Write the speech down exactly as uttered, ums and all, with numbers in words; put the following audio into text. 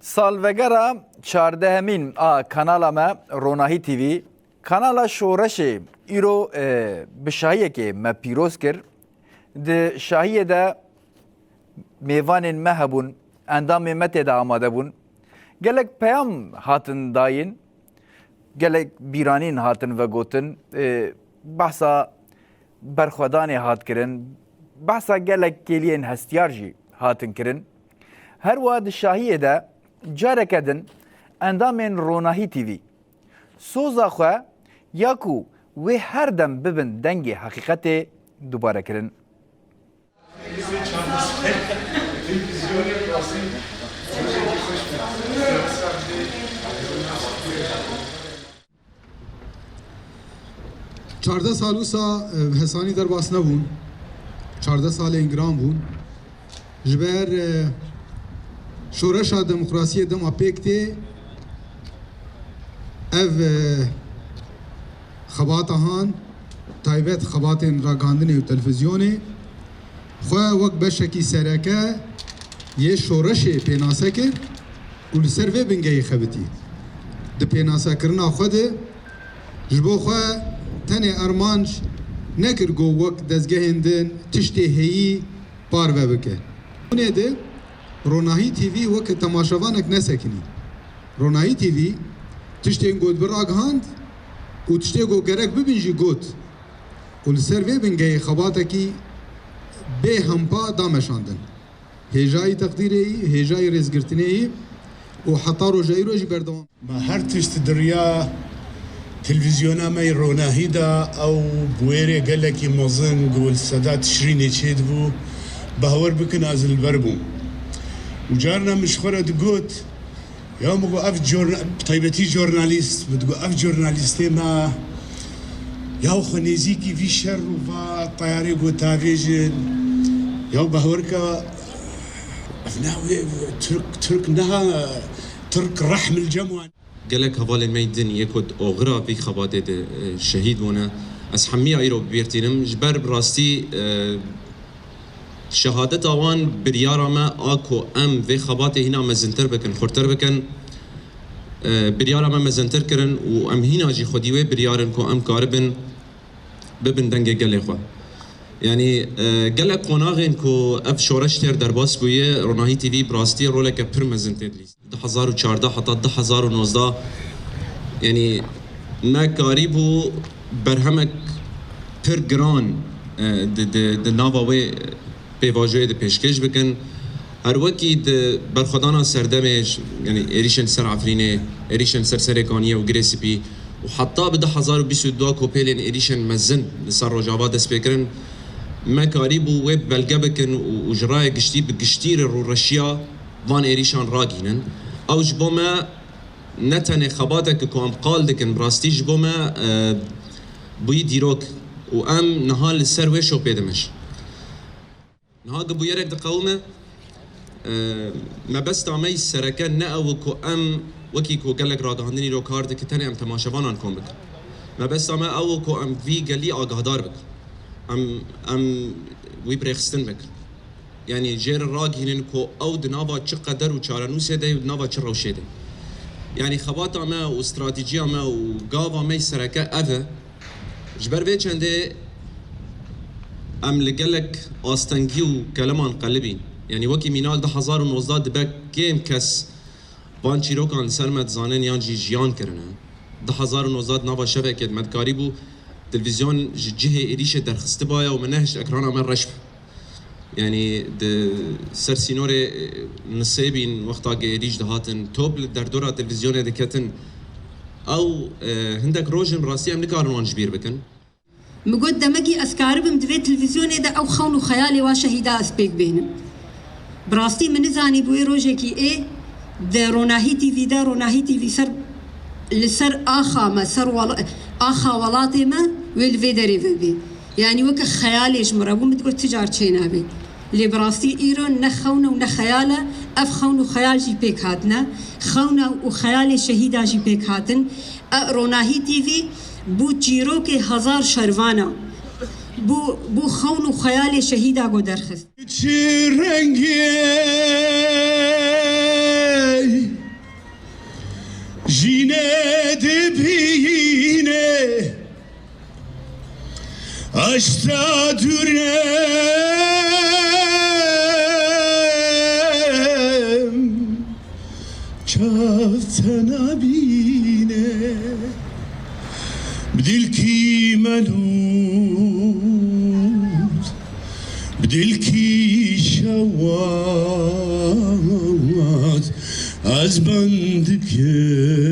Salvegera çardehemîn a kanala me Ronahî T V, kanala Şoreşê îro, e, bi şahiyekê me pîroz kir. Di şahiyê de mêvanên me hebûn, endamên me tê de amade bûn. Gelek peyam hatin dayîn, gelek bîranîn hatin vegotin, e, behsa berxwedanê hat kirin, behsa gelek kêliyên hestiyar jî hatin kirin. Her wiha di şahiyê de careke din endamên Ronahî T V soza xwe ya ku wê her dem bibin dengê heqîqetê dubare kirin. Çardeh sal wisa, e, bi hesanî derbas nebûn. Çardeh salên giran bûn. Ji ber, e, şoreşa demokrasiyê dema pêk tê, ev, e, xebata han, taybet xebatên ragihandinê û televîzyonê, xwe wek beşekî sereke yê şoreşê pênase kir û li ser vê bingehê xebitî. Di pênasekirina xwe de ji bo xwe tenê armanc nekir ku wek dezgehên din tiştê heyî parve bike. Hûnê de Ronahî T V wek temaşevanek nesekinî. Ronahî T V tiştên got bi ragihand û tiştê ku gerek bibin jî got. Û li ser vê bingehê xebatekî bê hempa da meşandin. Hêjayî teqdîrê yî, hêjayî rêzgirtinê yî û heta roja îro jî berdewam. Me her tişt di riya televîzyona me yê Ronahî de ew bi wêrê gelekî mezin ku li seda Tişrînê çêdibû, bawer bikin ez li ber bûm. Û carna min ji xwe re digot, Ya min got, ev jorna-, bi taybetî jornalîst, min digot, ev jornalîstê me ya xwe nêzîkî vî şer û va teyarê gotavêjin. Ya behwerka, ev ne wê, Tirk, Tirk neha, Tirk rehm li cem wan. Gelek hevalên me yê din yê ku di oxira vî xebatê de, e, şehîd bûne. Ez hemiya îro bi bîr tînim. Ji ber bi rastî, e, Şehadeta wan biryara me a ku em vê xebatê hîna mezintir bikin, xurtir bikin. E, biryara me mezintir kirin û em hîna jî xwedî wê biryar in ku em karibin bibin dengê gelê xwe. Yanî, e, gelek qonaxên ku ev şoreş têr derbas bûye, Ronahî T V bi rastî roleke pir mezin tê dilîst. Du hezar û çardeh heta du hezar û nozdeh, yanî me karîbû berhemek pir giran, e, di, di, di nava wê pêvajoyê de pêşkêş bikin. Her wekî di berxwedana serdemê, yanî êrîşên ser Efrînê, êrîşên ser Serêkaniyê û Girê Spî û heta bi du hezar û bîst û du kopêlên êrîşên mezin li ser Rojava dest pê kirin, me karîbû wê belge bikin û, û ji raya giştî bi giştî re rûreşiya van êrîşan ragihînin. Ew ji bo me ne tenê xebatek ku em qal dikin, bi rastî ji bo me, e, bûyî dîrok û em niha li ser wê şopê dimeşin. Niha ku bûyerek diqewime, e, mebesta me yî sereke ne ew ku em wekî ku gelek ragihandinî ro kar dike tenê em temaşevanan kom bikin. Mebesta me ew ku em vî gelî agahdar bikin. Em, em wî birêxistin bikin. Yanî jê re ragihînin ku ew di nava çi qeder û çarenûsê de ye û di nava çi rewşê de ye. Yanî xebata me û stratejiya me û gava me yî sereke ev e. Ji ber vê çendê em li gelek astengî û keleman qelibîn. Yanî wekî mînak du hezar û nozdeh dibe kêm kes van çîrokan li ser me dizanin yan jî jiyan kirine. Du hezar û nozdeh di nava şevekê de me dikarîbû televîzyon ji cihê êrîşê derxistibaya û me nehişt ekrana me reş be. Yanî di ser sînorê, e, Nisêbîn wexta ku êrîş dihatin, top li derdora televîzyonê diketin. Ew, e, hindek rojin rastî em nikarin wan ji bîr bikin. Min got, demekî ez karibim di vê televîzyonê de ew xewn û xeyalê wa şehîda ez pêk bênim. Bi rastî min nizanî bi wê rojekî ê di Ronahî T V de, Ronahî T V ser, li ser axa me, ser wela-, axa welatê me wê li vê derê vebê. Yanî weke xeyalê ji min re bû, min digot ti car çênabe. Lê bi rastî îro ne xewn e û ne xeyal e, ev xewn û xeyal jî pêk hatine. Xewna û xeyalê şehîda jî pêk hatin. E, Ronahî T V bû çîrokê hezar şervana. Bû, bû xewn û xeyalê şehîda ku derxist. Çi rengê Sta dûrem çav te nabîne. Bi dilkî melûl, bi dilkî şewat ez bend dikim.